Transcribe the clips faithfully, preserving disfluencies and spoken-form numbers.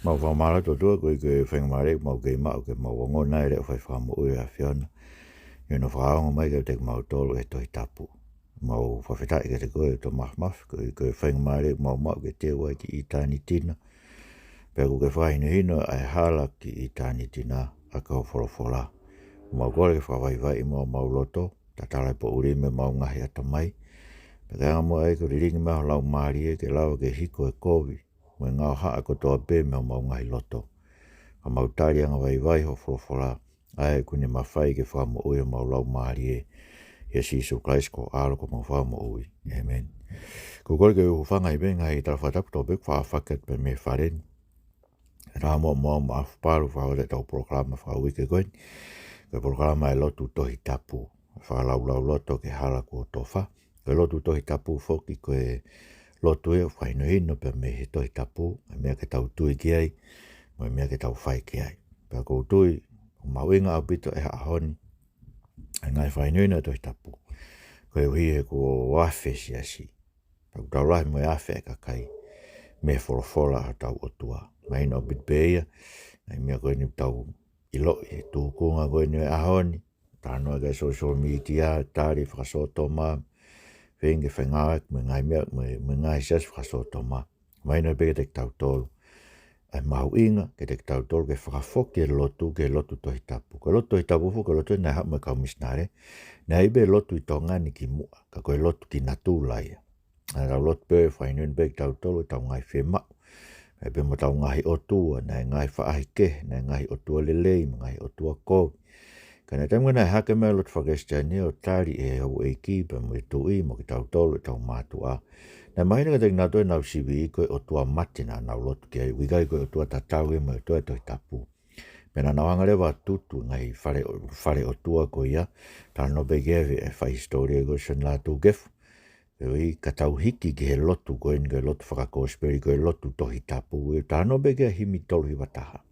Mau fakamālō atu ʻOtua koeʻuhi ko e faingamālie ʻoku mau kei maʻu ke mau ongona e leʻo fai fakamoʻui ʻa e ʻAfiona, ʻi hono fakaongo mai kiate kimautolu e Tohi Tapu. Mau fakafetaʻi kiate koe ʻOtua Māfimafi koeʻuhi ko e faingamālie ʻoku mau maʻu ke teu ai ki ʻitāniti na. Pea ʻoku ke fakahinohino ʻa e hala ki ʻitāniti na ʻaki hoʻo folofola. Mau kole ke fakavaivaiʻi muʻa homau loto, tatala e poʻuli mei homau ngaahi ʻatamai. Pea ke anga muʻa ai ke lilingi mai ho Laumālie ke lava ke hiko e kovi mo e ngaohaʻa kotoa pē mei homau ngaahi loto, ka mau tali angavaivai hoʻo folofola, ʻa ia ʻoku ne mafai ke fakamoʻui homau laumālie. ʻIa Sīsū Kalaisi ko ho ʻAlo ko homau Fakamoʻui. ʻĒmeni. ʻOku ou kole ke u hūfanga ʻi he ngaahi tala fakatapu kotoa pē ʻoku faʻa fakahoko atu pē mei he fale ni. Kae ʻatā muʻa mo au Maʻafu Palu ʻo fakaʻosi ʻetau polokalama fakauike ko eni, ko e polokalama ʻa e Lotu Tohi Tapu. Fakalaulauloto ki he hala kuo tofa. Ko e Lotu Tohi Tapu foki ko e lotu ia ʻoku fakahinohino pē mei he Tohi Tapu, ʻa e meʻa ke tau tui ki ai, mo e meʻa ke tau fai ki ai. Pea ʻoku ou tui ʻoku mahuʻinga ʻaupito he ʻaho ni ʻa e ngaahi fakahinohino ʻa e Tohi Tapu, koeʻuhi he kuo afe e siasi. Pea ʻoku tau lahi mo e afe e kakai mei he folofola ʻa hotau ʻOtua. Mahino ʻaupito pē ia, ngaahi meʻa ko eni ʻoku tau ʻiloʻi he tūkunga ko eni ʻo e ʻaho ni, talanoa ki he social media, tali fakasōtoma, feinga ke fengāueʻaki mo e ngaahi meʻa, mo e, mo e ngaahi siasi fakasōtoma. Mahino pē kiate kitautolu ʻa e mahuʻinga kiate kitautolu ke fakafoki e lotu ki he Lotu Tohi Tapu. Ko e Lotu Tohi Tapu foki ko e lotu naʻe haʻu mei he kau misinale. Naʻe ʻi ai pē lotu ʻi Tonga ni kimuʻa, ka ko e lotu ki natula ia. Naʻa tau lotu pē ʻo fakahinohino pē kitautolu ʻetau ngaahi fiemaʻu, ʻa e pē mo ʻetau ngaahi ʻotua, naʻe ngaahi faʻahikehe, naʻe ngaahi ʻotua lelei, mo e ngaahi ʻotua kovi. Ka naʻe taimi ko ē naʻe hake mai e lotu fakakalisitiane ʻo tali ʻe he houʻeiki pea mo e tuʻi mo kitautolu ʻetau mātuʻa, naʻe mahino kiate kinautolu ʻenau sivi ko e ʻotua mate naʻa nau lotu ki ai, ʻoku ʻikai ko e ʻotua tatau ia mo e ʻOtua ʻo e Tohi Tapu. Pea naʻa nau hanga leva ʻo tutu e ngaahi fale, fale ʻotua ko ia, talanoa pē ki ai e fai hisitōlia ko Sione Lātūkefu. Koeʻuhi ka tau hiki ki he lotu ko eni, ko e lotu fakakosipeli, ko e Lotu Tohi Tapu, ʻe talanoa pē ki ai e himi tolu hiva taha.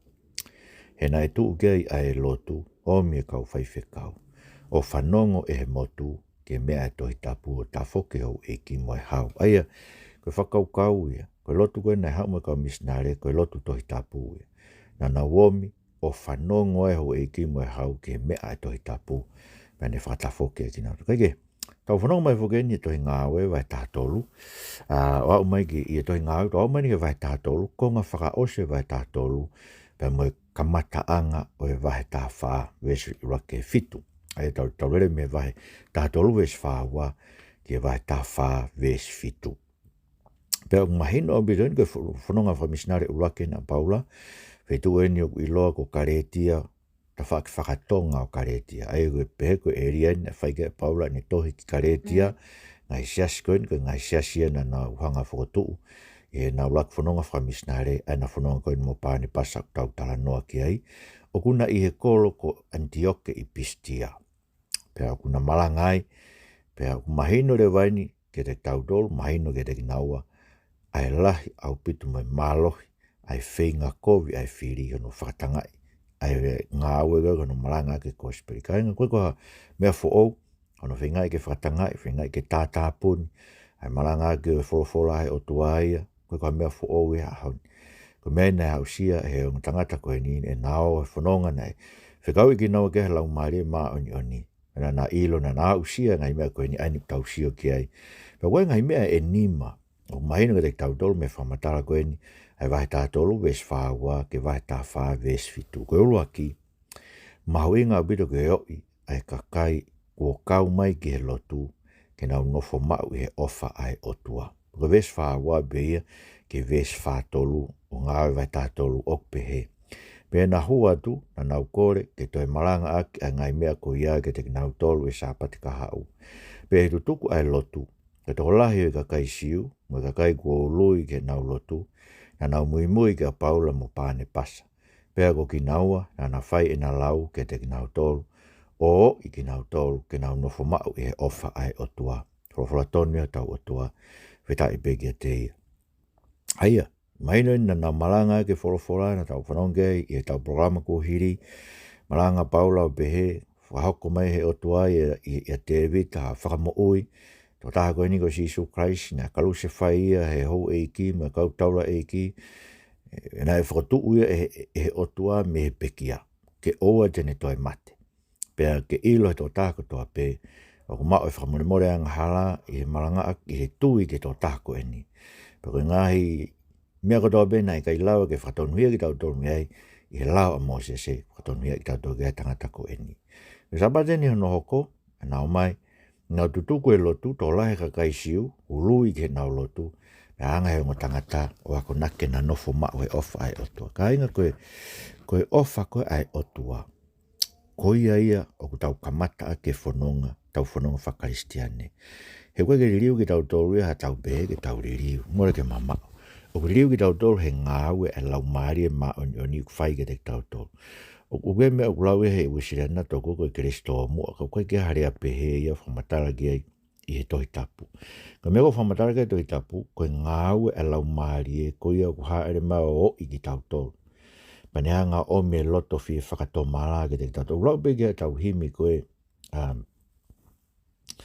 He naʻe tuʻu ki ai ʻa e lotu, ʻomi e kau faifekau ʻo fanongo ʻi he motu ki he meʻa ʻa e Tohi Tapu ʻo tafoki e houʻeiki mo e hau. ʻA ia, ko e fakakaukau ia, ko e lotu ko ē naʻe haʻu mei he kau misinale, ko e Lotu Tohi Tapu ia. Naʻa nau ʻomi ʻo fanongo e houʻeiki mo e hau ki he meʻa ʻa e Tohi Tapu, pea ne fakatafoki ai kinautolu. Kae kehe, tau fanongo mai foki eni he Tohi Ngāue vahe taha tolu. ʻA, ʻo aʻu mai ki he Tohi Ngāue, tau aʻu mai eni ki he vahe taha tolu, konga fakaʻosi e vahe taha tolu, pea mo e kamataʻanga ʻo e vahe taha fā, veesi ʻuluaki ki he fitu. ʻA ia tau, tau lele mei he vahe taha tolu veesi fā ua ki he vahe taha fā veesi fitu. Pea ʻoku mahino ʻaupito eni ko e fo-, fononga fakamisinale ʻuluaki eni ʻa Paula, feituʻu eni ʻoku ʻiloa ko Kalētia, tafaʻaki fakatonga ʻo Kalētia. ʻA ia ko e pehē ko e ʻēlia eni naʻe fai ki ai ʻa Paula ʻene tohi ki Kalētia, Mm. ngaahi siasi ko eni, ko e ngaahi siasi ia naʻa nau hanga ʻo fokotuʻu ʻi heʻenau ʻuluaki fononga fakamisinale, ʻa ʻena fononga ko eni mo Pānepasa ʻoku tau talanoa ki ai. ʻOku na ʻi he kolo ko ʻAnitioke ʻi Pisitia. Pea ʻoku na malanga ai, pea ʻoku mahino leva eni kiate kitautolu, mahino kiate kinaua, ʻa e lahi ʻaupito mo e mālohi ʻa e feinga kovi ʻa e fili ʻi hono fakatangaʻi ʻa e ngāue ko ē ʻo hono malangaʻaki e kosipeli. Kāinga, ʻoku ʻikai ko ha meʻa foʻou hono feingaʻi ke fakatangaʻi, feingaʻi ke tātāpuni ʻa e malangaʻaki ʻo e folofola ʻa e ʻOtua ia, ʻoku ʻikai ko ha meʻa foʻou ia he ʻaho ni. Ko e meʻa ia naʻe aʻusia ʻe he ongo tangata ko eni ʻenau ō he fononga naʻe fekauʻi kinaua ki ai ʻe he Laumālie Māʻoniʻoni. Naʻa na ʻilo, naʻa na aʻusia e ngaahi meʻa ko eni ʻa eni ʻoku tau sio ki ai. Pea ko e ngaahi meʻa ʻe nima ʻoku mahino kiate kitautolu mei he fakamatala ko eni, ʻa e vahe taha tolu veesi fā ua ki he vahe taha fā veesi fitu. Ko e ʻuluaki, mahuʻinga ʻaupito ke ʻoʻi ʻa e kakai kuo kau mai ki he lotu ke nau nofo maʻu ʻi he ʻofa ʻa e ʻOtua. Ko e veesi fā ua pē ia ki he veesi fā tolu ʻo Ngāue vahe taha tolu ʻoku pehē: Pea naʻa na hū atu, naʻa nau kole ke toe malangaʻaki ʻa e ngaahi meʻa ko ia kiate kinautolu ʻi he Sāpate kahaʻu. Pea ʻi he tutuku ʻa e lotu, ko e tokolahi ʻo e kakai Siu mo e kakai kuo ului ki heʻenau lotu, naʻa nau muimui kia Paula mo Pānepasa. Pea ko kinaua naʻa na fai ʻena lau kiate kinautolu, ʻo ʻoʻi kinautolu ke nau nofo maʻu ʻi he ʻofa ʻa e ʻOtua. Folofola tonu ia ʻa hotau ʻOtua, fakafetaʻi pē kiate ia. ʻA ia, mahino eni naʻa na malangaʻaki e folofola naʻa tau fanongo ki ai ʻi heʻetau polokalama kuo hili, malanga ʻa Paula ʻo pehē, fakahoko mai ʻe he ʻOtua ia ʻia, ʻia Tēvita ha Fakamoʻui, tokotaha ko eni ko Sīsū Kalaisi, naʻe kalusefai ia ʻe he houʻeiki mo e kau taulaʻeiki, ʻE, naʻe fokotuʻu ia ʻe, ʻe he ʻOtua mei he pekia, ke ʻoua te ne toe mate. Pea ke ʻilo ʻe he tokotaha kotoa pē ʻoku maʻu e fakamolemole angahala ʻi he malangaʻaki ʻi he tui ki he tokotaha ko eni. Pea ko e ngaahi meʻa kotoa pē naʻe ʻikai lava ke fakatonuhia kitautolu mei ai ʻi he lao ʻa Mōsese, fakatonuhia kitautolu ki he tangata ko eni. Ko e Sāpate ni hono hoko, ʻa ʻenau ō mai, nau tutuku e lotu, tokolahi e kakai Siu, ului ki heʻenau lotu, pea hanga ʻe he ongo tangata ʻo akonaki ke na nofo maʻu he ʻofa ʻa e ʻOtua. Kāinga, ko e, ko e ʻofa ko ē ʻa e ʻOtua, ko ia ia ʻoku tau kamata ʻaki e fononga, tau fononga faka-Kalisitiane. He ʻoku ʻikai ke liliu kitautolu ia ha tau pehē ke tau liliu, mole ke mamaʻo. ʻOku liliu kitautolu he ngāue ʻa e Laumālie Māʻoniʻoni ʻoku fai kiate kitautolu. ʻOku, ʻoku ʻi ai e meʻa ʻoku lau ia ʻe he Uēsiliana tokua ko e kelesi tōmuʻa, ka ʻoku ʻikai ke ʻi ai ha lea pehē ia ʻoku fakamatala ki ai ʻi he Tohi Tapu. Ko e meʻa ʻoku fakamatala ki ai e Tohi Tapu, ko e ngāue ʻa e Laumālie, ko ia ʻoku hāʻele mai ʻo ʻoʻi kitautolu. Pea ne hanga ʻo ʻomi e loto fie fakatomala kiate kitautolu. ʻOku lau pē ki ai ʻetau himi ko e, um,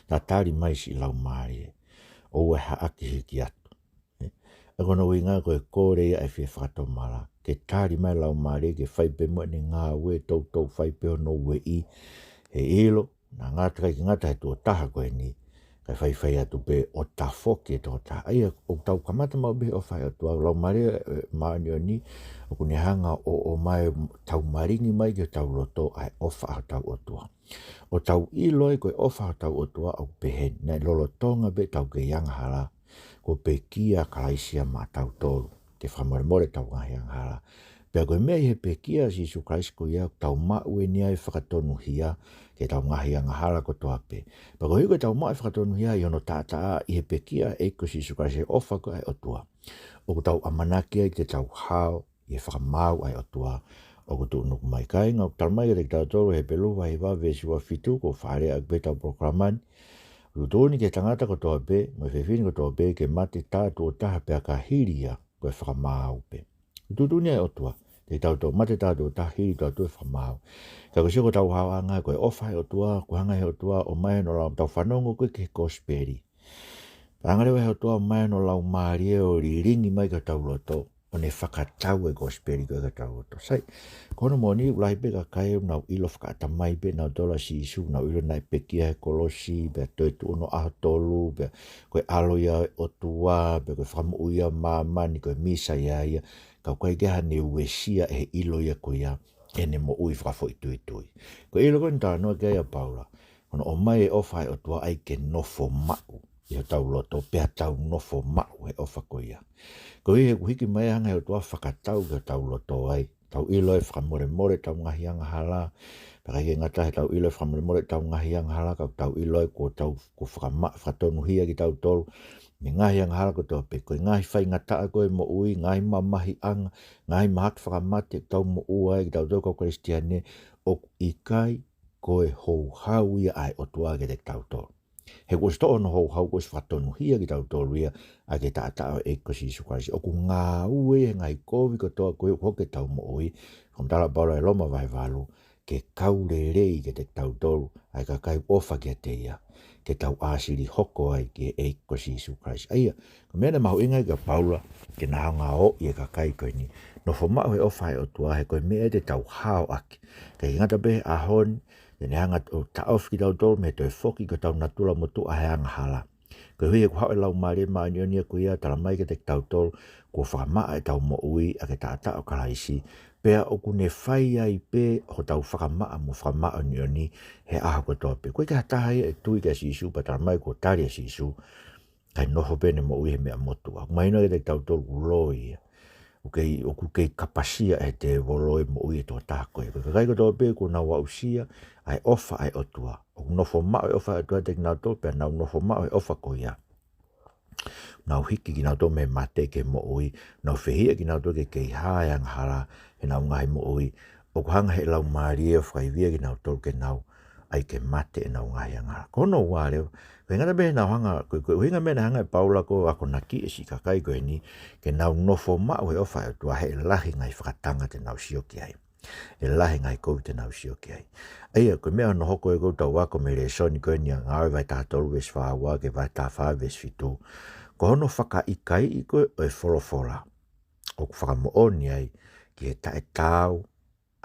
Tatali mai siʻi Laumālie, ʻoua ʻe haʻaki hiki atu. ʻE, ʻa ia ko hono ʻuhinga ko e kole ia ʻa e fie fakatomala, ke tali mai e Laumālie ke fai pē mo ʻene ngāue, toutou fai pē hono ueʻi. He ʻilo, naʻa ngata, ʻikai ke ngata he tuʻo taha ko eni, kae faifai atu pē ʻo tafoki e tokotaha. ʻA ia, ʻoku tau kamata maʻu pē he ʻofa ʻa e ʻOtua, Laumālie, ʻe, Māʻoniʻoni, ʻoku ne hanga ʻo, ʻomai, tau malingi mai ki hotau loto ʻa e ʻofa ʻa hotau ʻOtua. ʻO tau ʻilo ai ko e ʻofa ʻa hotau ʻOtua ʻoku pehē ni, naʻe lolotonga pē ʻetau kei angahala, kuo pekia ʻa Kalaisi maʻatautolu, ke fakamolemole ʻetau ngaahi angahala. Pea ko e meʻa ʻi he pekia ʻa Sīsū Kalaisi ko ia, ʻoku tau maʻu eni ai e fakatonuhia ki heʻetau ngaahi angahala kotoa pē. Pea koeʻuhi ko ʻetau maʻu e fakatonuhia ʻi hono taʻataʻa ʻi he pekia ʻa e ʻEiki ko Sīsū Kalaisi, he ʻofa ko ē ʻa e ʻOtua, ʻoku tau ʻamanaki ai ke tau hao ʻi he fakamaau ʻa e ʻOtua ʻoku tuʻunuku mai. Kāinga, ʻoku talamai kiate kitautolu ʻe Hepelū vahe hiva veesi ua fitu, ko e fakalea ʻaki pē ʻetau polokalama ni: Tuʻutuʻuni ki he tangata kotoa pē mo e fefine kotoa pē ke mate tā tuʻo taha, pea ka hili ia ko e fakamaau pē. Tuʻutuʻuni ʻa e ʻOtua kiate kitautolu, mate tā tuʻo taha, hili ʻa e fakamaau. Ka ko e sio ko ʻetau haoʻanga, ko e ʻofa ʻa e ʻOtua, ʻoku hanga ʻe he ʻOtua ʻo ʻomai hono lau, tau fanongo ko ē ki he kosipeli. Pea hanga leva ʻe he ʻOtua ʻo ʻomai hono Laumālie ʻo lilingi mai ki hotau loto, ʻo ne fakatau e kosipeli ko ē ki hotau loto. Sai, ko hono moʻoni, ʻoku lahi pē kakai ʻoku nau ʻilo fakaʻatamai pē ʻe nautolu ʻa Sīsū, nau ʻilo naʻe pekia he kolosi, pea toe tuʻu hono ʻaho tolu, pea ko e ʻAlo ia ʻo e ʻOtua, pea ko e Fakamoʻui ia ʻo māmani, ko e Mīsaia ia, ka ʻoku ʻikai ke ʻi ai haʻane uesia ʻe he ʻilo ia ko ia ʻi heʻene moʻui fakafoʻituitui. Ko e ʻilo ko ē naʻe talanoa ki ai ʻa Paula, ko hono ʻomai e ʻofa ʻa e ʻOtua ai ke nofo maʻu ʻi hotau loto, pea tau nofo maʻu he ʻofa ko ia. Koeʻuhi he ʻoku hiki mai, hanga ʻe he ʻOtua ʻo fakatau ki hotau loto ai, tau ʻilo e fakamolemole ʻetau ngaahi angahala. Pea ʻikai ke ngata he tau ʻilo e fakamolemole ʻetau ngaahi angahala, ka tau ʻilo ai kuo tau, kuo fakama-, fakatonuhia kitautolu mei he ngaahi angahala kotoa pē. Ko e ngaahi faingataʻa ko ē ʻo e moʻui, ngaahi mamahiʻanga, ngaahi mahaki fakamate ʻoku tau moʻua ai kitautolu kau Kalisitiane, ʻoku ʻikai ko e houhau ia ʻa e ʻOtua kiate kitautolu. He kuo ʻosi toʻo hono houhau, kuo ʻosi fakatonuhia kitautolu ia ʻaki e taʻataʻa ʻo e ʻEiki ko Sīsū Kalaisi. ʻOku ngāue he ngaahi kovi kotoa ko ē ʻoku hoko ʻi heʻetau moʻui, fakamatala ʻa Paula ʻi Loma vahe valu, ke kau lelei kiate kitautolu ʻa e kakai ʻoku ʻofa kiate ia, ke tau ʻāsili hoko ai ki he ʻEiki ko Sīsū Kalaisi. ʻA ia, ko e meʻa naʻe mahuʻinga ai kia Paula ke na hanga ʻo ʻoʻi e kakai ko eni, nofo maʻu he ʻofa ʻa e ʻOtua, he ko e meʻa ia te tau hao ʻaki. ʻIkai ke ngata pē he ʻaho ni, te ne hanga ʻo taʻofi kitautolu mei he toe foki ki hotau natula motuʻa he angahala. Koeʻuhi he kuo haʻu e Laumālie Māʻoniʻoni ia ko ia ʻo talamai kiate kitautolu kuo fakamaʻa ʻetau moʻui ʻaki e taʻataʻa ʻo Kalaisi, pea ʻoku ne fai ai pē hotau fakamaʻa mo fakamāʻoniʻoni he ʻaho kotoa pē. ʻOku ʻikai ke ʻi ai ha taha ia ʻe tui kia Sīsū pea talamai kuo tali ʻa Sīsū kae nofo pē ʻene moʻui he meʻa motuʻa. ʻOku mahino kiate kitautolu ʻoku loi ia. ʻOku kei, ʻoku kei kapasia ʻe he tēvolo e moʻui ʻa e tokotaha ko ē. Ko e kakai kotoa pē kuo nau aʻusia ʻa e ʻofa ʻa e ʻOtua, ʻoku nofo maʻu e ʻofa ʻa e ʻOtua kiate kinautolu, pea nau nofo maʻu he ʻofa ko ia, nau hiki kinautolu mei he mate ki he moʻui, nau fehiʻa kinautolu ke kei hā e angahala heʻenau ngaahi moʻui. ʻOku hanga ʻe he Laumālie ʻo fakaivia kinautolu ke nau ʻai ke mate ʻenau ngaahi angahala. Ko hono ua leva, ko e ʻuhinga pē ʻenau hanga, ko, ko e ʻuhinga meʻa naʻe hanga ʻe Paula ʻo akonakiʻi e siʻi kakai ko eni ke nau nofo maʻu he ʻofa ʻa e ʻOtua, he ʻe lahi e ngaahi fakatanga te nau sio ki ai. ʻE lahi e ngaahi kovi te nau sio ki ai. ʻA ia, ko e meʻa hono hoko ē, ʻoku tau ako mei he lēsoni ko eni ʻa Ngāue vahe taha tolu veesi fā ua ki he vahe taha fā veesi fitu, ko hono fakaʻikaiʻi ko ē ʻo e folofola, ʻoku fakamoʻoni ai ki he taʻetaau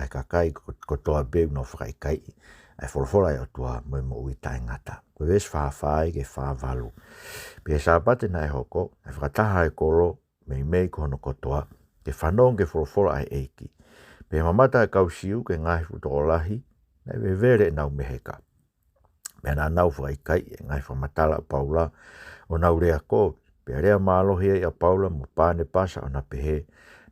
ʻa e kakai ko-, kotoa pē ʻoku nau fakaʻikaiʻi ʻa e folofola ʻa e ʻOtua mo e moʻui taʻengata. Ko e veesi fā fā ki he fā valu. Pea ʻi he Sāpate naʻe hoko, naʻe fakataha ʻa e kolo meimei ko hono kotoa, ke fanongo ki he folofola ʻa e ʻEiki. Pea ʻi he mamata ʻa e kau Siu ki he ngaahi fuʻu tokolahi, naʻe vevele ʻenau meheka. Pea naʻa nau fakaʻikaiʻi ʻa e ngaahi fakamatala ʻa Paula, ʻo nau lea kovi. Pea lea mālohi ai ʻa Paula mo Panepasa, ʻo na pehē,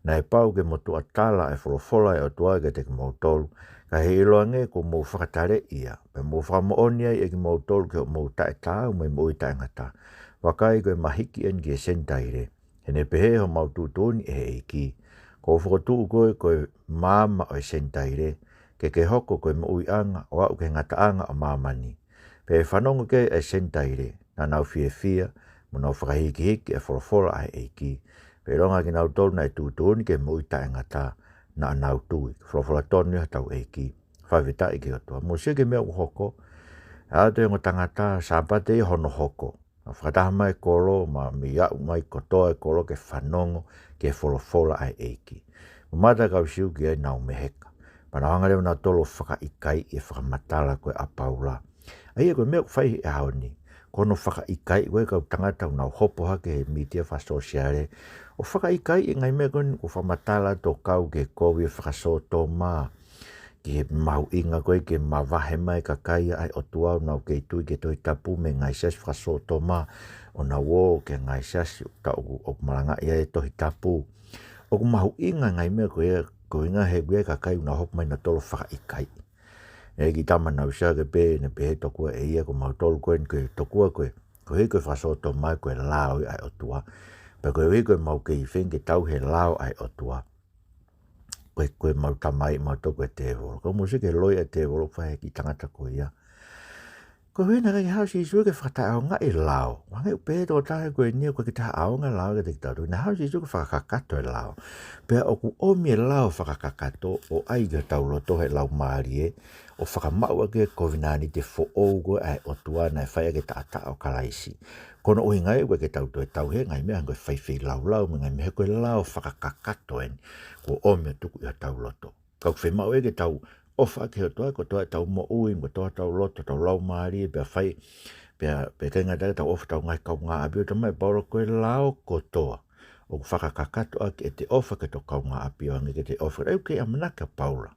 Naʻe pau ke mou tuʻatala ʻa e folofola ʻa e ʻOtua kiate kimoutolu, ka ʻi he ʻiloange kuo mou fakataleʻi ia, pea mou fakamoʻoni ai ʻe kimoutolu ki hoʻomou taʻetaau mo e moʻui taʻengata. Vakai, ko e mahiki eni ki he Senitaile, he naʻe pehē ʻe homau tuʻutuʻuni ʻe he ʻEiki, Kuo u fokotuʻu koe ko e maama ʻo e Senitaile, ke ke hoko ko e moʻuiʻanga ʻo aʻu ki he ngataʻanga ʻo māmani. Pea ʻi he fanongo ki ai ʻa e Senitaile, naʻa nau fiefia, mo nau fakahikihiki ʻa e folofola ʻa e ʻEiki. Pea ʻilonga kinautolu naʻe tuʻutuʻuni ki he moʻui taʻengata, naʻa nau tui. Folofola tonu ia hotau ʻEiki. Fakafetaʻi ki he ʻOtua. Mou sio ki he meʻa ʻoku hoko. ʻAlu atu e ongo tangata, Sāpate ia hono hoko. Naʻe fakataha mai e kolo, mo e meʻa ʻoku ʻomai kotoa e kolo ke fanongo ki he folofola ʻa e ʻEiki. Mamata e kau Siu ki ai, nau meheka. Pea nau hanga leva ʻo nau tolo fakaʻikaiʻi e fakamatala ko ē ʻa Paula. ʻA ia ko e meʻa ʻoku fai he ʻaho ni. Ko hono fakaʻikaiʻi ko ē e kau tangata ʻoku nau hopo hake he mītia fakasōsiale, ʻo fakaʻikaiʻi e ngaahi meʻa ko eni ʻoku fakamatala atu ʻo kau ki he kovi ʻo e fakasōtoma, ki he mahuʻinga ko ē ke mavahe mai e kakai ʻa e ʻOtua ʻoku nau kei tui ki he Tohi Tapu mei he ngaahi siasi fakasōtoma, ʻo nau ō ki he ngaahi siasi ʻoku, ʻoku malangaʻi ai e Tohi Tapu. ʻOku mahuʻinga e ngaahi meʻa ko ia, ko e ʻuhinga he ʻoku ʻi ai e kakai ʻoku nau hopo mai ʻo nau tolo fakaʻikaiʻi. ʻE kiʻi tama naʻe ʻusia ke pehē, naʻe pehē tokua ʻe ia ko mautolu ko eni ko e tokua ko e, koeʻuhi ko e fakasōtoma ko e lao ia ʻa e ʻOtua. Pea koeʻuhi ko ʻemau kei feinga ke tauhi e lao ʻa e ʻOtua, ko e, ko ʻemau tamai mautolu ko e tēvolo. Ka mou sio ki he loi ʻa e tēvolo ʻoku fai ʻe he kiʻi tangata ko ia. Koeʻuhi naʻe ʻikai ke haʻu ʻa Sīsū ke fakataʻeʻaongaʻi e lao. Hangē ʻoku pehē ʻe he tokotaha ko eni ʻoku ʻikai ke toe ʻaonga e lao kiate kitautolu. Naʻe haʻu ʻa Sīsū ke fakakakato e lao. Pea ʻoku ʻomi e lao fakakakato ʻo ʻai ki hotau loto he laumālie, ʻo fakamaʻu ʻaki e kovinānite foʻou ko ē ʻa e ʻOtua naʻe fai ʻaki e taʻataʻa ʻo Kalaisi. Ko hono ʻuhinga ia ʻoku ʻikai ke tau toe tauhi e ngaahi meʻa hangē ko e fai feilaulau mo e ngaahi meʻa, he ko e lao fakakakato eni kuo ʻomi ʻo tuku ʻi hotau loto. Ka ʻoku fiemaʻu ia ke tau ʻofa ki he ʻOtua, kotoa ʻetau moʻui, kotoa hotau loto, hotau laumālie, pea fai, pea, pea ʻikai ngata ai ke tau ʻofa ki hotau ngaahi kaungāʻapi, ʻoku talamai ʻe Paula ko e lao kotoa ʻoku fakakakato ʻaki ʻete ʻofa ki hoto kaungāʻapi ʻo hangē ko ʻete ʻofa. ʻA ia ʻoku kei ʻamanaki ʻa Paula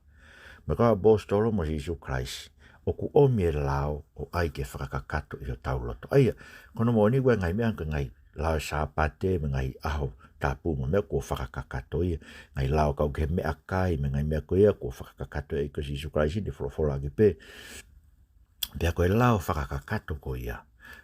mo e kau ʻaposetolo mo Sīsū Kalaisi, ʻoku ʻomi e lao ʻo ʻai ke fakakakato ʻi hotau loto. ʻA ia, ko hono moʻoni ko e ngaahi meʻa ko e ngaahi lao Sāpate mo e ngaahi ʻaho tapu mo e meʻa kuo fakakakato ia. Ngaahi lao kau ki he meʻakai mo e ngaahi meʻa ko ia kuo fakakakato ʻe he ʻEiki ko Sīsū Kalaisi, naʻe folofola ʻaki pē. Pea ko e lao fakakakato ko ia,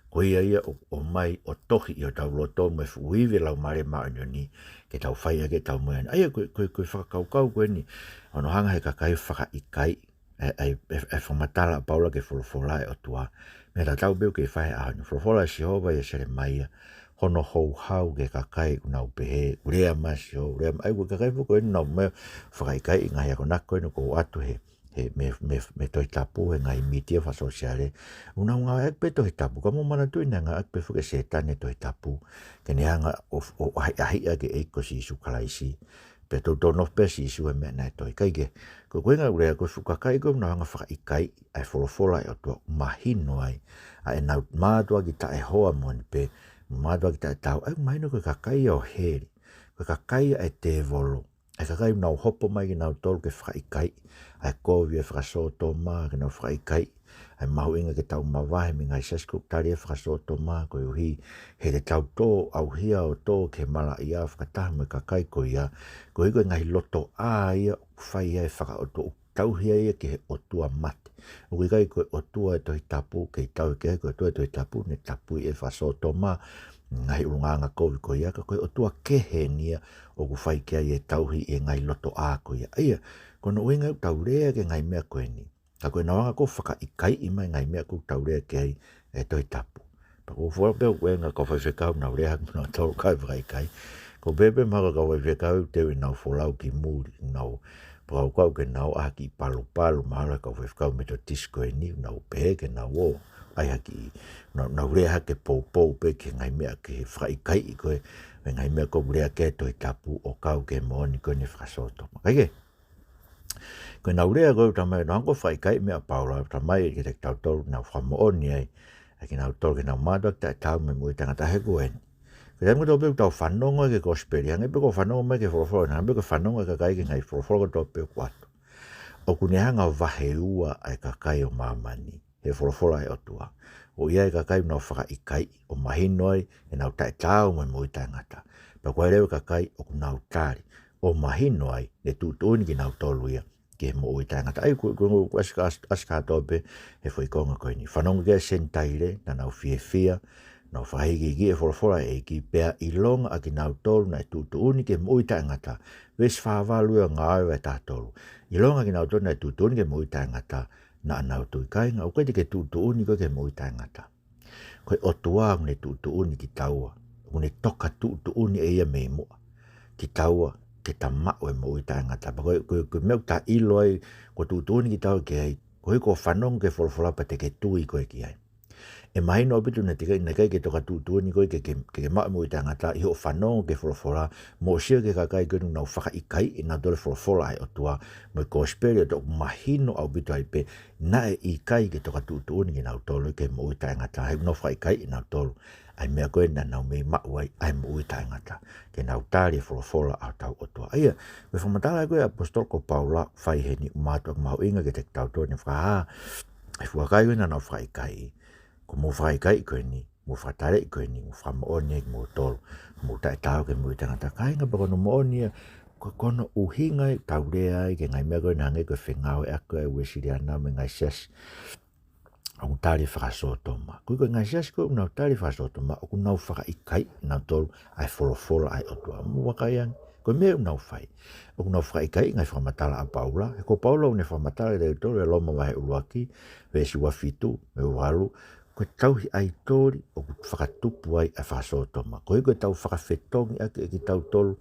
ko ia ia ʻoku ʻomai ʻo tohi ʻi hotau loto mo e fuʻu ivi ʻo e Laumālie Māʻoniʻoni ke tau fai ʻaki ʻetau moʻui. ʻA ia ko e, ko e, ko e fakakaukau ko eni, ʻoku hanga ʻe he kakai ʻo fakaʻikaiʻi e, e, e, e fakamatala ʻa Paula ki he folofola ʻa e ʻOtua. Meʻa tatau pē ʻoku kei fai he ʻaho ni. Folofola ʻa Sihova ʻia Selemaia, hono houhau ki he kakai ʻoku nau pehē, ʻoku lea mai ʻa Sihova, ʻoku lea mai, ʻa ia ko e kakai foki ko eni ʻoku nau meʻa fakaʻikaiʻi e ngaahi akonaki ko eni ʻoku ʻoatu he, he, mei, mei, mei he Tohi Tapu, he ngaahi mītia fakasōsiale. ʻOku nau ngāueʻaki pē e Tohi Tapu, ka mou manatuʻi naʻe ngāueʻaki pē foki ʻe Sētane e Tohi Tapu ke ne hanga ʻo, ʻo ʻahiʻahiʻi ʻaki e ʻEiki ko Sīsū Kalaisi. Pea toutou nofo pē ʻa Sīsū he meʻa naʻe tohi. Kae kehe, ko e, ko e ʻuhinga ʻoku lea ko e fuʻu kakai ko ē ʻoku nau hanga ʻo fakaʻikaiʻi ʻa e folofola ʻa e ʻOtua, ʻoku mahino ai ʻa ʻenau mātuʻaki taʻehoa moʻoni pē, mātuʻaki taʻetaau, ʻa ia ʻoku mahino ko e kakai ia ʻo heli, ko e kakai ia ʻa e tēvolo, ʻa e kakai ʻoku nau hopo mai kinautolu ke fakaʻikaiʻi ʻa e kovi ʻo e fakasōtoma, ke nau fakaʻikaiʻi ʻa e mahuʻinga ke tau mavahe mei he ngaahi siasi ʻoku tali e fakasōtoma, koeʻuhi he te tau tō ʻauhia ʻo tō ki he malaʻia fakataha mo e kakai ko ia, koeʻuhi ko e ngaahi lotoʻā ia ʻoku fai ai e fakaʻotua, ʻoku tauhi ai ia ki he ʻotua mate. ʻOku ʻikai ko e ʻOtua ʻo e Tohi Tapu, kei tauhi ki ai, ko e ʻOtua ʻo e Tohi Tapu naʻe tapui e fakasōtoma, ngaahi ʻulungaanga kovi ko ia, ka ko e ʻotua kehe eni ia ʻoku fai ki ai e tauhi ʻi he ngaahi lotoʻā ko ia. ʻA ia, ko hono ʻuhinga ʻoku tau lea ki he ngaahi meʻa ko eni. Ka ko ʻenau hanga ko ē ʻo fakaʻikaiʻi mai e ngaahi meʻa ʻoku tau lea ki ai ʻi he Tohi Tapu. Pea ʻoku ou fakaʻamu pē ʻoku ʻi ai e ngaahi kau faifekau ʻoku nau lea hake mo nautolu kau faifekau. Ko e pehē pē mahalo ko e kau faifekau ʻoku teu ʻenau folau ki muli, ʻenau fakakaukau ke nau ʻā hake ʻo palupalu, mahalo e kau faifekau Metotisi ko eni, ʻoku nau pehē ke nau ō ʻai hake ʻi, nau, nau lea hake poupou pē ki he ngaahi meʻa, ki he fakaʻikaiʻi ko ē, mo e ngaahi meʻa ko ē ʻoku lea ki ai e Tohi Tapu ʻo kau ki he moʻoni ko eni fakasōtoma. Kae kehe, ko ʻenau lea ko ē ʻoku talamai, nau hanga ʻo fakaʻikaiʻi e meʻa ʻa Paula, ʻoku talamai kiate kitautolu, nau fakamoʻoni ai ʻa kinautolu ke nau mātuʻaki taʻetaau mo e moʻui taʻengata he ko eni. Ko e taimi kotoa pē ʻoku tau fanongo ai ki he kosipeli, hangē pē ko e fanongo mai ki he folofola, hangē pē ko e fanongo e kakai ki he ngaahi folofola kotoa pē ʻoku ʻoatu, ʻoku ne hanga ʻo vaheua ʻa e kakai ʻo māmani he folofola ʻa e ʻOtua. ʻOku ʻi ai e kakai ʻoku nau fakaʻikaiʻi ʻo mahino ai ʻenau taʻetaau mo e moʻui taʻengata. Pea ko e leva e kakai ʻoku nau tali ʻo mahino ai ʻoku tuʻutuʻuni kinautolu ia ki he moʻui taʻengata. ʻAi, ko, ko, ko, ʻasi, ʻasi, ʻasi kātoa pē he foʻi konga ko eni. Fanongo ki ai e Senitaile, naʻa nau fiefia, nau fakaikiiki he folofola ʻa e ʻEiki, pea ʻilonga ʻa kinautolu naʻe tuʻutuʻuni ki he moʻui taʻengata. Veesi fā valu ʻo e Ngāue vahe taha tolu. ʻIlonga ʻa kinautolu naʻe tuʻutuʻuni ki he moʻui taʻengata, naʻa nau tui. Kāinga, ʻoku ʻikai te ke tuʻutuʻuni koe ki he moʻui taʻengata. Ko e ʻOtua ʻoku ne tuʻutuʻuni kitaua. ʻOku ne toka tuʻutuʻuni ʻe ia mei muʻa kitaua ke ta maʻu e moʻui taʻengata. Pea ko e, ko e, ko e meʻa ʻoku ta ʻilo ai, ʻoku tuʻutuʻuni kitaua ki ai, koeʻuhi ko hoʻo fanongo ki he folofola pea te ke tui koe ki ai. ʻE mahino ʻaupito naʻe teʻeki, naʻe ʻikai ke toka tuʻutuʻuni koe ke, ke, ke, ke maʻu e moʻui taʻengata ʻi hoʻo fanongo ki he folofola, mo sio ki he kakai ko eni ʻoku nau fakaʻikaiʻi ʻenautolu e folofola ʻa e ʻOtua mo e kosipeli ʻo toʻo, mahino ʻaupito ai pē naʻe ʻikai ke toka tuʻutuʻuni kinautolu ki he moʻui taʻengata, he ʻoku nau fakaʻikaiʻi ʻenautolu ʻa e meʻa ko ē naʻa nau mei maʻu ai ʻa e moʻui taʻengata, ke nau tali e folofola ʻa hotau ʻOtua. ʻA ia, ko e fakamatala ko ē ʻa e ʻaposetolo ko Paula, fai heni ʻoku mātuʻaki mahuʻinga kiate kitautolu, ne fakahā ʻe he fuʻu kakai ko ē naʻa nau fakaʻikaiʻi, ko hoʻomou fakaʻikaiʻi ko eni, mou fakataleʻi ko eni, mou fakamoʻoni ai kimoutolu, mou taʻetaau ki he moʻui taʻengata. Kāinga, pea ko hono moʻoni ia, ko, ko hono ʻuhinga ia ʻoku tau lea ai ki he ngaahi meʻa ko ē naʻe hangē ko e fengāueʻaki ʻa e Uēsiliana mo e ngaahi siasi ʻoku tali fakasōtoma. Ko e, ko e ngaahi siasi ko ē ʻoku nau tali fakasōtoma, ʻoku nau fakaʻikaiʻi ʻenautolu ʻa e folofola ʻa e ʻOtua. Mou vakai ange, ko e meʻa ʻoku nau fai, ʻoku nau fakaʻikaiʻi e ngaahi fakamatala ʻa Paula. He ko Paula ʻoku ne fakamatala kiate kitautolu ʻi he Loma vahe ʻuluaki, veesi ua fitu mo e ua valu, ko e tauhi ʻaitoli ʻoku fakatupu ai ʻa e fakasōtoma. Koeʻuhi ko ʻetau fakafetongi ʻaki ʻe kitautolu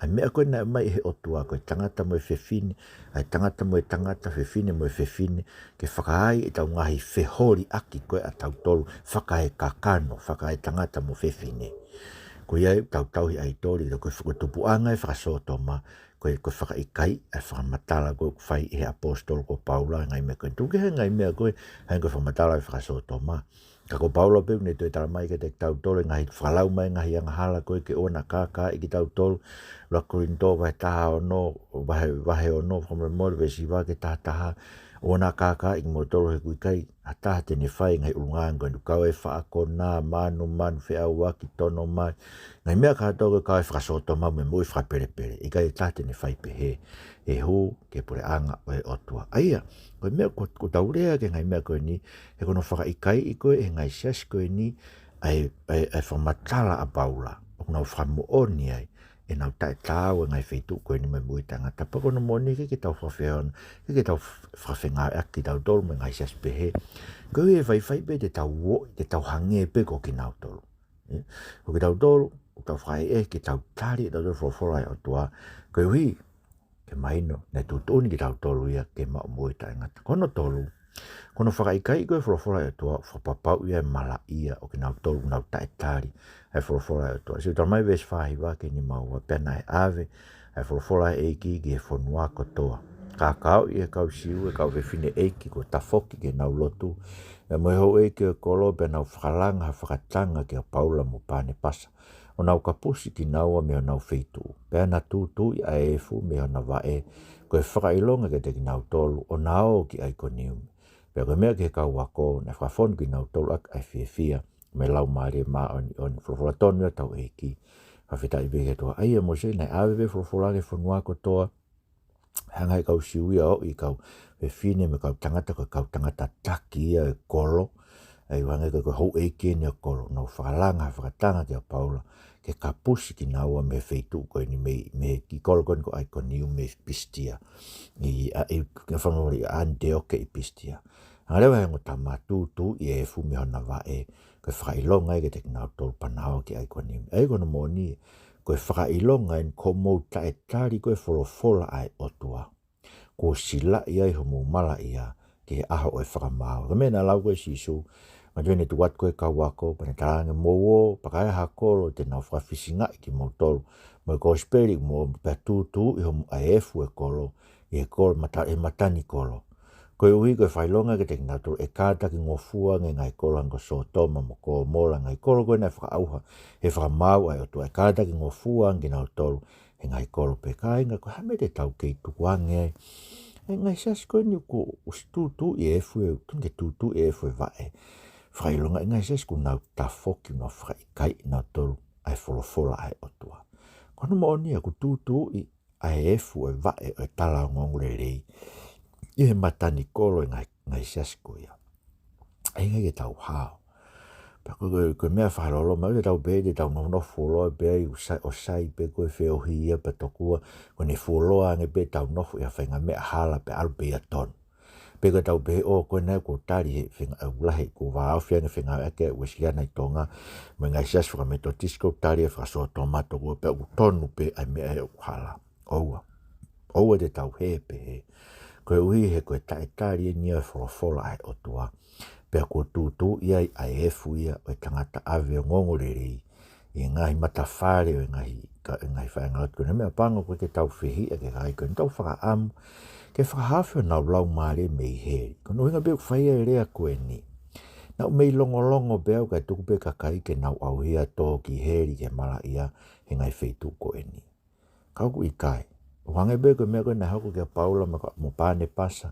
ʻa e meʻa ko ē naʻe ʻomai ʻe he ʻOtua, ko e tangata mo e fefine, ʻa e tangata mo e tangata, fefine mo e fefine, ke fakaai ʻetau ngaahi feholiʻaki ko ē ʻatautolu fakaekakano, fakaetangata mo fefine. Ko ia ʻoku tau tauhi ʻaitoli, ko e fakatāpuaki ʻa e fakasōtoma, ko e, ko e fakaʻikaiʻi ʻa e fakamatala ko ē ʻoku fai ʻe he ʻaposetolo ko Paula, ngaahi meʻa ko ē. Tuku kehe ngaahi meʻa ko ē, hangē ko e fakamatala ʻa e fakasōtoma. Ka ko Paula pē ʻoku ne toe talamai kiate kitautolu e ngaahi fakalaumālie, ngaahi angahala ko ē ke ʻoua naʻa kākaaʻi kitautolu. ʻUluaki Kolinitō vahe taha ono, vahe, vahe ono, fakamolemole, veesi hiva ki he taha taha. ʻOua naʻa kākaaʻi kimoutolu he ʻoku ʻikai ha taha te ne fai e ngaahi ʻulungaanga ko eni, kau ai e faʻa konā, manumanu, feʻauaki, tono mai. Ngaahi meʻa kātoa ko ē kau ai e fakasōtoma mo e moʻui fakapelepele. ʻIkai ha taha te ne fai pehē, ʻe hū ki he puleʻanga ʻo e ʻOtua. ʻA ia, ko e meʻa ko, ʻoku tau lea ki he ngaahi meʻa ko eni, he ko hono fakaʻikaiʻi ko ē ʻe he ngaahi siasi ko eni ʻa e, ʻa e, ʻa e fakamatala ʻa Paula. ʻOku nau fakamoʻoni ai ʻenau taʻetaau e ngaahi feituʻu ko eni mo e moʻui taʻengata. Pea ko hono moʻoni, ʻikai ke tau fakafehono, ʻikai ke tau fakafengāueʻaki kitautolu mo e ngaahi siasi pehē. Koeʻuhi ʻe faifai pē te tau ō, te tau hangē pē ko kinautolu. ʻE, ko kitautolu, ʻoku tau fakaʻehiʻehi ke tau tali ʻe tautolu e folofola ʻa e ʻOtua, koeʻuhi ke mahino naʻe tuʻutuʻuni kitautolu ia ke maʻu moʻui taʻengata. Ko hono tolu, ko hono fakaʻikaiʻi ko ē e folofola ʻa e ʻOtua, fakapapauʻi ʻa e malaʻia ʻo kinautolu ʻoku nau taʻetali ʻa e folofola ʻa e ʻOtua. Sio, talamai veesi fā hiva ki he nima ua, pea naʻe ʻave ʻa e folofola ʻa e ʻEiki ki he fonua kotoa, kākāʻoʻi ʻe he kau Siu e kau fefine ʻeiki kuo tafoki ke nau lotu, pea mo e houʻeiki ʻo e kolo, pea nau fakalanga ha fakatanga kia Paula mo Panepasa, ʻo nau kapusi kinaua mei honau feituʻu. Pea na tūtuuʻi ʻa e efu mei hona vaʻe, ko e fakaʻilonga kiate kinautolu, ʻo na ō ki ʻAikoniume. Pea ko e meʻa ki he kau ako, naʻe fakafonu kinautolu ʻaki ʻa e fiefia mo e Laumālie Māʻoniʻoni. Folofola tonu ia ʻa hotau ʻEiki. Fakafetaʻi pē ki he ʻOtua. ʻA ia, Mōsese, naʻe ʻave pē e folofola ki he fonua kotoa, hanga ʻe he kau Siu ia ʻo ʻomi e kau fefine mo e kau tangata, ko e kau tangata taki ia ʻo e kolo. ʻA ia, hangē ko e, ko e houʻeiki eni ʻo e kolo, nau fakalanga ha fakatanga kia Paula ke kapusi kinaua mei he feituʻu ko eni, mei, mei he kiʻi kolo ko eni ko ʻAikoniume mei Pisitia. ʻI, ʻa, ʻi, ke fakamolemole, ʻAniteoke ʻi Pisitia. Hanga leva ʻe he ongo tama ʻo tūtuuʻi e efu mei hona vaʻe, ko e fakaʻilonga ia kiate kinautolu, pea na ō ki ʻAikoniume. ʻA ia, ko hono moʻoni, ko e fakaʻilonga eni ko hoʻomou taʻetali ko ē e folofola ʻa e ʻOtua, kuo silaʻi ai homou malaʻia ki he ʻaho ʻo e fakamaau. Ko e meʻa naʻe lau ko ē ʻe Sīsū, Manatuʻi naʻe tuku atu ko e kau ako, pea ne talaange, mou ō, pea ka ai ha kolo te nau fakafisingaʻi kimoutolu mo e kosipeli, mou ō pea tūtūʻi hoʻomou, ʻa e efu e kolo ʻi he kolo mata, ʻi he matanikolo. Koeʻuhi ko e fakaʻilonga kiate kinautolu ʻe kātaki ngofua ange ngaahi kolo hangē ko Sōtoma mo Kōmola, ngaahi kolo ko ē naʻe fakaʻauha ʻe he fakamaau ʻa e ʻOtua, ʻe kātaki ngofua ange kinautolu ʻe he ngaahi kolo pē. Kāinga, ko e hā e meʻa te tau kei tukuange ai? ʻE ngaahi siasi ko eni kuo ʻosi tūtūʻi e efu, ʻoku tonu ke tūtūʻi e efu e vaʻe. Fakaʻilonga ʻe ngaahi siasi kuo nau tafoki, nau fakaʻikaiʻi nautolu ʻa e folofola ʻa e ʻOtua. Ko hono moʻoni ia, kuo tūtūʻi ʻa e efu e vaʻe ʻo e tala ongoongolelei ʻi he matanikolo ʻo e ngaahi, ngaahi siasi ko ia. ʻE ʻikai ke tau hao. Pea ko, ko, ko e meʻa fakaloloma, ʻoua te tau pehē te tau nofonofo fuoloa pē ai ʻo sai, ʻo sai pē ko e feohi ia pea tokua ko ʻene fuoloa ange pē ʻetau nofo ʻi ha faʻahinga meʻa hala pea ʻalu pē ia ʻo tonu. Pe ko ʻetau pehē, ʻō, ko ena kuo tali he fenga, ʻe, ʻoku lahi, kuo vāofi ange fengāueʻaki ʻa e Uēsiliana ʻi Tonga mo e ngaahi siasi fakaMetotisi, kuo tali e fakaSōtoma tokua pea ʻoku tonu pē ʻa e meʻa ʻoku hala. ʻOua. ʻOua te tau hē pehē. Koeʻuhi he ko e taʻetali eni ʻo e folofola ʻa e ʻOtua. Pea kuo tūtūʻi ai ʻa e efu ia ʻo e tangata ʻave ongoongolelei ʻi he ngaahi matafale ʻo e ngaahi, ka, ʻo e ngaahi faiʻanga lotu. Ko e meʻa pango, ʻoku ʻikai ke tau fehiʻa ki he kakai ko eni, tau fakaʻamu ke fakahaofi honau laumālie mei heli. Ko hono ʻuhinga pē ʻoku fai ai e lea ko eni. Naʻa ku mei longolongo pē au kae tuku pē kakai ke nau ʻauhia ʻo tō ki heli, ki he malaʻia, he ngaahi feituʻu ko eni. Ka ʻoku ʻikai. ʻOku hangē pē ko e meʻa ko ē naʻe hoko kia Paula mo ka, mo Panepasa,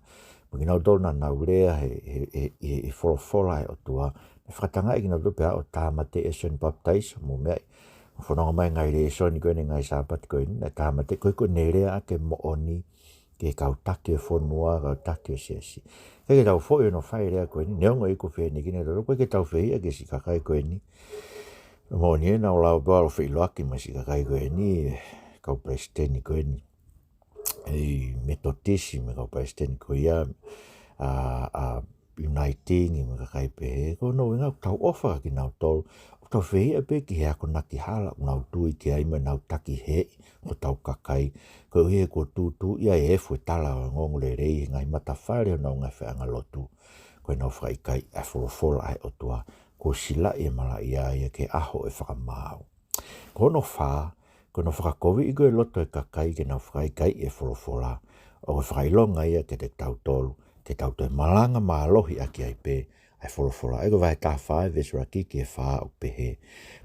mo kinautolu naʻa nau lea he, he, he, he, he folofola ʻa e ʻOtua. Naʻe fakatangaʻi kinautolu pea ʻo tāmateʻi ʻe Sione Papitaiso mo meʻa. Fononga mai ngaahi lēsoni ko eni ngaahi Sāpate ko eni, naʻe tāmateʻi, ko e, ko ʻene lea ʻaki e moʻoni ki he kau taki ʻo e fonua, kau taki ʻo e siasi. ʻIkai ke tau foʻi hono fai e lea ko eni, neongo ʻoku fefine kinautolu, ʻoku ʻikai ke tau fehiʻa ki he siʻi kakai ko eni. Moʻoni ē, naʻa ku lava pē ʻo ʻalu ʻo feʻiloaki mo e siʻi kakai ko eni, kau palesiteni ko eni, ʻi he Metotisi mo e kau palesiteni ko ia, ʻa, ʻa Uniting mo e kakai pehē. Ko hono ʻuhinga ʻoku tau ʻofa kinautolu, ʻoku tau fehiʻa pē ki he akonaki hala ʻoku nau tui ki ai mo ʻenau takihēʻi hotau kakai. Koeʻuhi he kuo tūtūʻi ʻa e efu e tala ongoongolelei he ngaahi matafale ʻo honau ngaahi faiʻanga lotu. Ko ʻenau fakaʻikaiʻi ʻa e folofola ʻa e ʻOtua, kuo silaʻi e malaʻia ia ki he ʻaho ʻo e fakamaau. Ko hono fā, ko hono fakakoviʻi ko ē e loto ʻo e kakai ke nau fakaʻikaiʻi e folofola. ʻOku fakaʻilonga ia kiate kitautolu, ke tau toe malanga mālohi ʻaki ai pē ʻa e folofola. ʻA ia ko e vahe taha fā, veesi ʻuluaki ki he fā ʻoku pehē: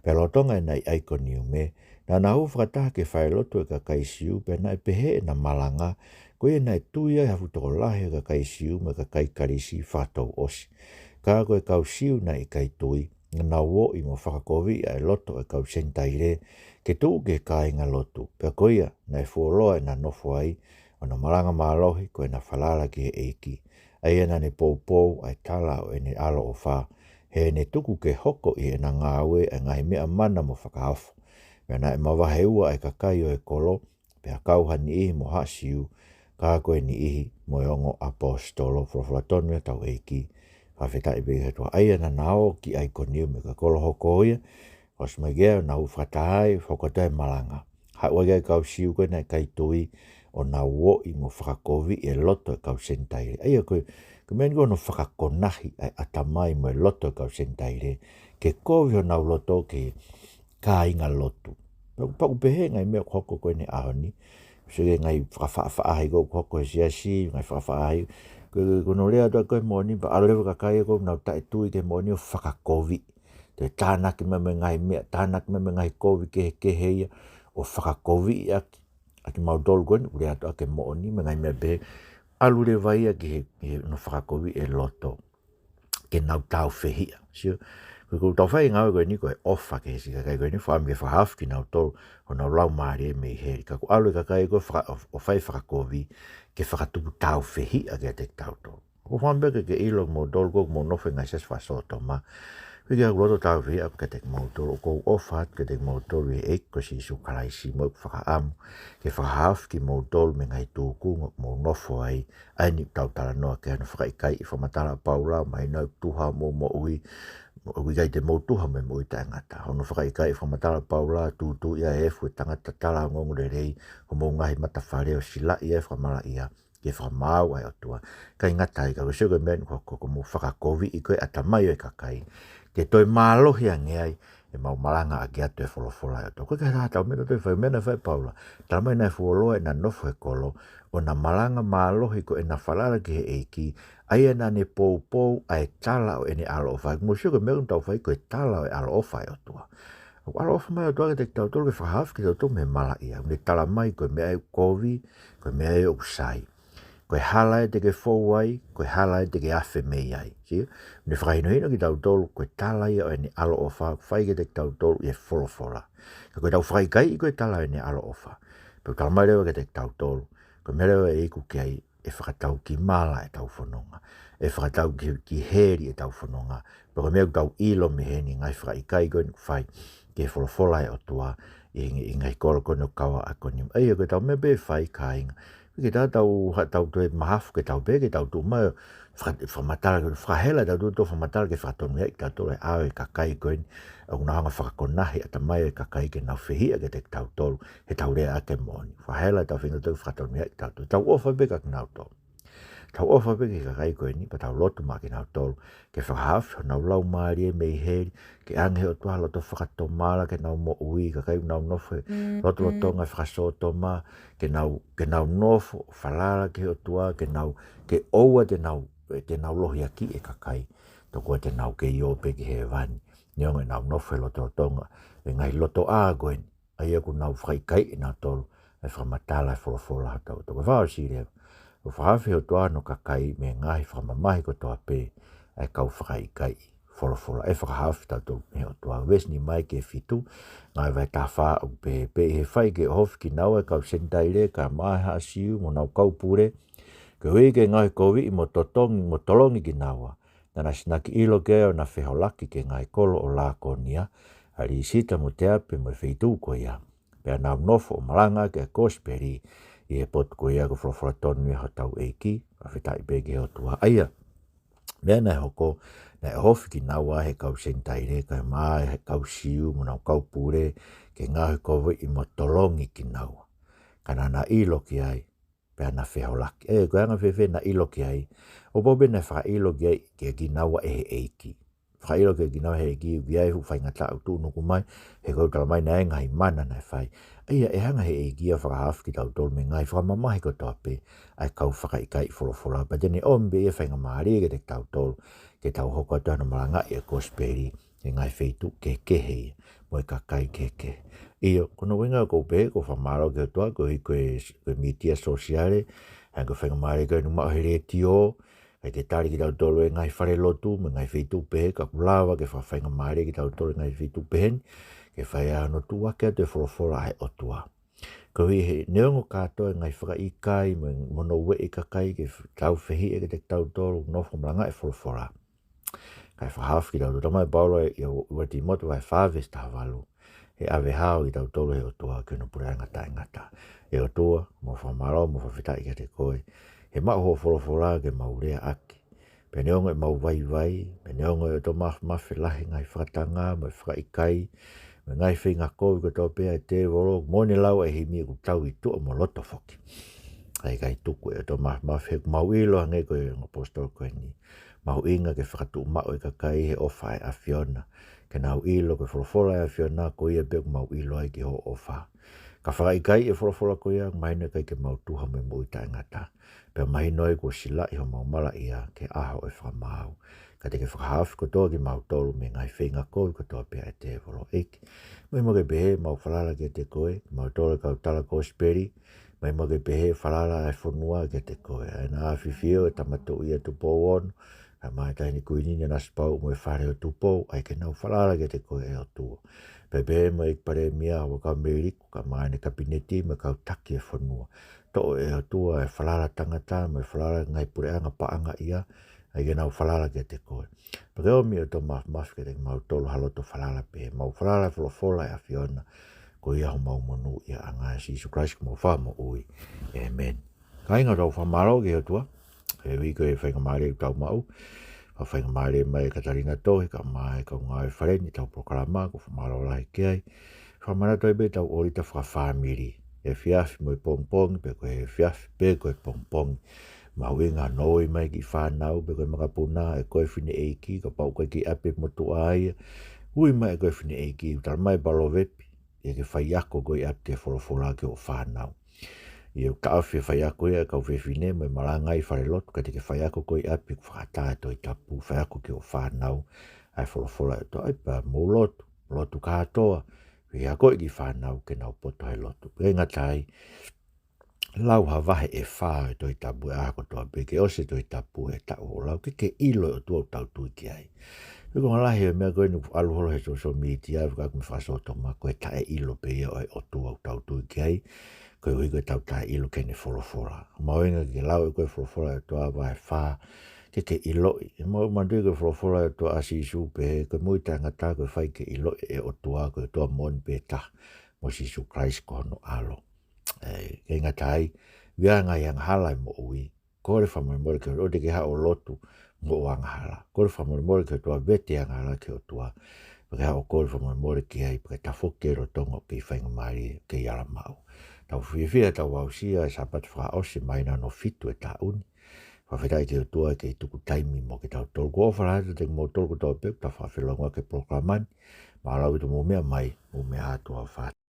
Pea lolotonga ʻena ʻi ʻAikoniume, naʻa na hū fakataha ki he falelotu ʻo e kakai Siu, pea naʻe pehē ʻena malanga, ko ia naʻe tui ai ha fuʻu tokolahi ʻo e kakai Siu mo e kakai Kalisi fakatouʻosi. Ka ko e kau Siu naʻe ʻikai tui, naʻa nau ō ʻo fakakoviʻi ʻa e loto ʻo e kau Senitaile ke tuʻu ki he kāingalotu. Pea ko ia, naʻe fuoloa ʻena nofo ai, ʻo na malanga mālohi ko ʻena falala ki he ʻEiki, ʻa ia naʻa ne poupou ʻa e tala ʻo ʻene ʻaloʻofa, heʻene tuku ke hoko ʻi heʻena ngāue ʻa e ngaahi meʻa mana mo fakaofo. Pea naʻe mavahe ua ʻa e kakai ʻo e kolo, pea kau ha niʻihi mo ha Siu, ka ko e niʻihi mo e ongo ʻaposetolo. Folofola tonu ia ʻa hotau ʻEiki. Fakafetaʻi pē ki he ʻOtua. ʻA ia naʻa na ō ki ʻAikoniume, ko e kolo hoko ia, ʻosi mai ki ai, ʻo na hū fakataha ai, hoko atu e malanga. Haʻu ai e kau Siu ko ē naʻe ʻikai tui, ʻo nau ō ʻo fakakoviʻi e loto ʻo e kau Senitaile. ʻA ia ko e, ko e meʻa eni ko hono fakakonahi ʻa e ʻatamai mo e loto ʻo e kau Senitaile, ke kovi honau loto ki he kāingalotu. Pea, pea ʻoku pehē ngaahi meʻa ʻoku hoko ko eni he ʻaho ni. Sio ki he ngaahi fakafaʻafaʻahi ko ē ʻoku hoko he siasi, ngaahi fakafaʻahi. Ko, ko hono lea atu ko ē e moʻoni, pea ʻalu leva e kakai ko ē ʻoku nau taʻetui ki he moʻoni ʻo fakakoviʻi. Toe tānaki mai mo e ngaahi meʻa, tānaki mai mo e ngaahi kovi kehekehe ia, ʻo fakakoviʻi ʻaki, ʻaki kimautolu ko eni ʻoku lea atu ʻaki e moʻoni, mo e ngaahi meʻa pehē, ʻalu leva ia ki he, ki he hono fakakoviʻi e loto ke nau tāufehiʻa. Sio, ko, ko ʻetau fai e ngāue ko eni ko e ʻofa ki he siʻi kakai ko eni, fakaʻamu ke fakahaofi kinautolu honau laumālie mei heli. Ka kuo ʻalu e kakai ko ē faka-, ʻo, ʻo fai fakakovi ke fakatupu tāufehiʻa kiate kitautolu. ʻOku ou fakaʻamu pē ke, ke ʻilo kimoutolu ko ē ʻoku mou nofo he ngaahi siasi fakaSōtoma. Ko e ʻikai ke u loto tāufehiʻa kiate kimoutolu, ʻoku ou ʻofa atu kiate kimoutolu ʻi he ʻEiki ko Sīsū Kalaisi, mo ʻeku fakaʻamu ke fakahaofi kimoutolu mei he ngaahi tūkunga ʻoku mou nofo ai, ʻa eni ʻoku tau talanoa ki ai. Hono fakaʻikaiʻi e fakamatala ʻa Paula, mahino ʻoku tuha hoʻomou moʻui, ʻoku ʻikai te mou tuha mo e moʻui taʻengata. Hono fakaʻikaiʻi e fakamatala ʻa Paula, tūtūʻi ʻa e efu e tangata tala ongoongolelei homou ngaahi matafale ʻo silaʻi ʻa e fakamalaʻia ke fakamaau ʻa e ʻOtua. ʻIkai ngata ai, ka ʻoku sio ko e meʻa eni ko, ko, ko mo fakakoviʻi ko e ʻatamai ʻo e kakai. Ke toe mālohi ange ai ʻemau malangaʻaki atu e folofola ʻa e ʻOtua. Ko e ke hata tau meʻa tau fai meʻa naʻe fai ʻe Paula. Talamai naʻe fuoloa ʻena nofo he kolo, ʻo na malanga mālohi ko ʻena falala ki he ʻEiki, ʻa ia naʻa ne poupou ʻa e tala ʻo ʻene ʻaloʻofa. Mo sio ko e meʻa eni tau fai ko e tala ʻo e ʻaloʻofa ʻa e ʻOtua. ʻOku ʻaloʻofa mai ʻOtua kiate kitautolu ke fakahaofi kitautolu mei he malaʻia. Ne talamai ko e meʻa ʻoku kovi, ko e meʻa ʻoku sai. Ko e hala ē te ke fou ai, ko e hala ē te ke afe mei ai. Sio? Ne fakahinohino kitautolu, ko e tala ia ʻo ʻene ʻaloʻofa, fai kiate kitautolu ʻi he folofola. Ka ko ʻetau fakaʻikaiʻi ko e tala ʻo ʻene ʻaloʻofa. Pea ʻoku talamai leva kiate kitautolu, ko e meʻa leva ʻe iku ki ai, ʻe fakatau ki mala ʻetau fononga. ʻE fakatau ki, ki heli ʻetau fononga. Pea ko e meʻa ʻoku tau ʻilo mei heni ngaahi fakaʻikaiʻi ko eni ʻoku fai ki he folofola ʻa e ʻOtua ʻi, ʻi ngaahi kolo ko eni ʻoku kau ʻa ko eni. ʻA ia ko ʻetau meʻa pē fai kāinga. Ke tā tau, ha, tau toe mahafu ke tau pē, ke tau tuʻu mai, faka-, fakamatala, ke fakahela tau tuʻu, tau fakamatala ke fakatonuhiaʻi kitautolu ʻe he ʻao ʻo e kakai ko eni. ʻOku nau hanga fakakonahi ʻatamai ʻo e kakai ke nau fehiʻa kiate kitautolu, he tau lea ʻaki e moʻoni. Fakahela tau feinga tau fakatonuhiaʻi kitautolu. Tau ʻofa pē kia kinautolu. Tau ʻofa pē ki he kakai ko eni, pea tau lotu maʻa kinautolu. Ke fakahaofi honau laumālie mei heli, ke ʻange ʻe he ʻOtua ha loto fakatomala, ke nau moʻui, kakai ʻoku nau nofo he lotolotonga fakasōtoma, ke nau, ke nau nofo, falala ki he ʻOtua, ke nau, ke ʻoua te nau, te nau lohiakiʻi e kakai. Tokua te nau kei ō pē ki hēvani. Neongo ʻenau nofo he lotolotonga, ʻo e ngaahi lotoʻā ko eni. ʻA ia ʻoku nau fakaʻikaiʻi kinautolu, ʻa e fakamatala e folofola ʻa hotau ʻOtua. Ko e fakaʻosi leva, ʻoku fakahaofi ʻe he ʻOtua hono kakai mei he ngaahi fakamamahi kotoa pē, ʻa e kau fakaʻikaiʻi folofola. ʻE fakahaofi kitautolu mei he ʻOtua. Veesi nima ki he fitu, ngaahi vahe taha fā ʻoku pehē pē, ʻi he fai ke ʻohofi kinaua ʻa e kau Senitaile, kae ʻumaʻā ʻa e Siu, mo honau kau pule, koeʻuhi ke ngaohikoviʻi mo totongi, mo tolongi kinaua, naʻa na sinaki ʻilo ki ai ʻo na feholaki ki he ngaahi kolo ʻo Lakonia, ʻa Lisita mo Teape mo e feituʻu ko ia. Pea nau nofo ʻo malangaʻaki ʻa e kosipeli ʻi he potu ko ia. Ko e folofola tonu ia ʻa hotau ʻEiki, fakafetaʻi pē ki he ʻOtua. ʻA ia, meʻa naʻe hoko, naʻe ʻohofi kinaua ʻe he kau Senitaile, kae ʻumaʻā ʻa e kau Siu mo honau kau pule, ke ngaohikoviʻi mo tolongi kinaua. Ka naʻa na ʻilo ki ai, pea na feholaki. ʻE, ko e anga fēfē naʻa na ʻilo ki ai? ʻOku pau pē naʻe fakaʻilo ki ai, kia kinaua ʻe he ʻEiki. Fakaʻilo kia kinaua ʻe he ʻEiki, ʻoku ʻi ai e fuʻu faingataʻa ʻoku tuʻunuku mai, he ʻoku talamai naʻe ʻi ai e ngaahi mana naʻe fai. ʻA ia ʻe hanga ʻe he ʻEiki ʻo fakahaofi kitautolu mei he ngaahi fakamamahi kotoa pē, ʻa e kau fakaʻikaiʻi folofola. Pea te ne ʻomi pē ʻa e faingamālie kiate kitautolu, ke tau hoko atu ʻo malangaʻi ʻa e kosipeli, ʻi he ngaahi feituʻu kehekehe ia, mo e kakai kehekehe. ʻIo, ko hono ʻuhinga ʻoku ou pehē, ʻoku ou fakamālō ki he ʻOtua, koeʻuhi ko e, ko e mītia sōsiale, ʻa ia ko e faingamālie ko eni ʻoku maʻu he letiō, ʻa ia ke tali kitautolu ʻe he ngaahi falelotu, mo e ngaahi feituʻu pehē, ka ʻoku lava ke fakafaingamālie kitautolu ʻe he ngaahi feituʻu pehē ni, ke fai ai hono tuʻuaki atu e folofola ʻa e ʻOtua. Koeʻuhi he neongo kātoa e ngaahi fakaʻikaiʻi, mo, mo hono ueʻi e kakai ke f-, tau fehiʻa kiate kitautolu, nofo malangaʻi e folofola. Kae fakahaofi kitautolu. Talamai ʻe Paula ʻi he ua Tīmote vahe fā veesi taha valu, ʻe ʻave hao kitautolu ʻe he ʻOtua ki hono puleʻanga taʻengata. ʻE ʻOtua, mau fakamālō, mau fakafetaʻi kiate koe. He maʻu hoʻo folofola ke mau leaʻaki. Pea neongo ʻemau vaivai, pea neongo ʻe ʻOtua Māfimafi e lahi e ngaahi fakatanga, mo e fakaʻikaiʻi, mo e ngaahi feinga kovi kotoa pē ʻa e tēvolo, mo ne lau ʻa e himi ʻoku tau ʻi tuʻa mo loto foki. ʻA ia ʻikai tuku ʻe ʻOtua Māfimafi, he ʻoku mau ʻilo hangē ko e ongo ʻaposetolo ko eni. Mahuʻinga ke fakatuʻumaʻu e kakai he ʻofa ʻa e ʻAfiona. Ke nau ʻilo ko e folofola ʻa e ʻAfiona, ko ia pē ʻoku mau ʻilo ai ki hoʻo ʻofa. Ka fakaʻikaiʻi e folofola ko ia, mahino ʻikai ke mau tuha mo e moʻui taʻengata. Pea mahino ai kuo silaʻi homau malaʻia ki he ʻaho ʻo e fakamaau. Ka te ke fakahaofi kotoa kimautolu mei he ngaahi feinga kovi kotoa pē ʻa e tēvolo, ʻEiki. Mahino ke pehē ʻemau falala kiate koe, kimautolu e kau tala kosipeli, mahino ke pehē falala ʻa e fonua kiate koe. ʻA ʻEna ʻAfio ʻa e Tama Tuʻi ʻa Tupou Ono, kae ʻumaʻā e Taʻahine Kuini Nanasipauʻu mo e Fale ʻo Tupou, ʻa ia ke nau falala kiate koe ʻe ʻOtua. Pea pehē mo e ʻEiki Palēmia Huʻakavameiliku, kae ʻumaʻā ʻene kapineti mo e kau taki e fonua. Toʻo ʻe ʻOtua e falala tangata mo e falala ngaahi puleʻanga paʻanga ia, ʻa ia ke nau falala kiate koe. Pea ke ʻomi ʻOtua Māfimafi kiate kimautolu ha loto falala pē, mau falala folofola ʻa e ʻAfiona, ko ia homau monūʻiaʻanga, ʻia Sīsū Kalaisi ko homau Fakamoʻui. ʻĒmeni. Kāinga, tau fakamālō ki he ʻOtua, he uike faingamālie ʻoku tau maʻu, fakafaingamālie mai ʻe Katalina Tohi, kae ʻumaʻā e kau ngāue fale ni ʻetau polokalama, ʻoku fakamālō lahi ki ai. Fakamanatu ai pē ʻetau ʻōlita fakafāmili. efiafi mo e pongipongi, pe ko e efiafi pe ko e pongipongi. Mahuʻinga hono ui mai e kiʻi fānau pe ko e makapuna, ʻe ko e fineʻeiki, kapau ʻoku ʻikai ke ʻi ʻapi e motuʻa ia, ui mai e ko e fineʻeiki, ʻoku tala mai ʻe he Palovepi, ʻi heʻene faiako ko ē ʻi ʻapi ke folofola ki hoʻo fānau. ʻIo, ʻoku taʻofi e faiako ia ʻa e kau fefine mo e malanga ʻi falelotu, ka te ke faiako ko ē ʻi ʻapi ʻoku fakaʻatā e Tohi Tapu, faiako ki hoʻo fānau ʻa e folofola ʻa e ʻOtua, ʻai pē mou lotu, lotu kātoa, ʻi he akoʻi e kiʻi fānau ke nau poto he lotu. ʻIkai ngata ai, lau ha vahe ʻe fā ʻo e Tohi Tapu he ʻaho kotoa pē, ke ʻosi e Tohi Tapu he taʻu ʻoku lau, ke ke ʻilo e ʻOtua ʻoku tau tui ki ai. He ko e lahi e meʻa ko eni ʻoku ʻalu holo he social media, fekauʻaki mo e fakasōtoma, ko e taʻeʻilo pē ia ʻo e ʻOtua ʻoku tau tui ki ai, koeʻuhi ko ʻetau taʻeʻilo ki heʻene folofola. Mahuʻinga ke lau ʻe koe e folofola ʻa e ʻOtua vahe fā, ke ke ʻiloʻi. ʻE mau manatuʻi ko e folofola ʻa e ʻOtua ʻa Sīsū pehē, ko e moʻui taʻengata ko e fai ke ʻiloʻi e ʻOtua, ko e ʻOtua moʻoni pē taha, mo Sīsū Kalaisi ko hono ʻAlo. ʻE, ʻikai ngata ai, ʻi he ngaahi angahala e moʻui, kole fakamolemole ki he ʻOtua, ʻoua te ke haʻu ʻo lotu mo hoʻo angahala. Kole fakamolemole ki he ʻOtua, vete e angahala ki he ʻOtua. Pea ke haʻu ʻo kole fakamolemole ki ai, pea ke tafoki ki he lotolotonga ʻoku kei faingamālie, kei ala maʻu. Tau fiefia, tau aʻusia e Sāpate fakaʻosi, māhina hono fitu e taʻu ni. Fakafetaʻi ki he ʻOtua ʻi heʻene tuku taimi mo kitautolu. Ko e ʻofa lahi atu kiate kimoutolu kotoa pē ʻoku tau fakafelongoaki he polokalama ni. Mālō ʻaupito hoʻomou meʻa mai, mou meʻa ā, tuʻa ʻofa atu.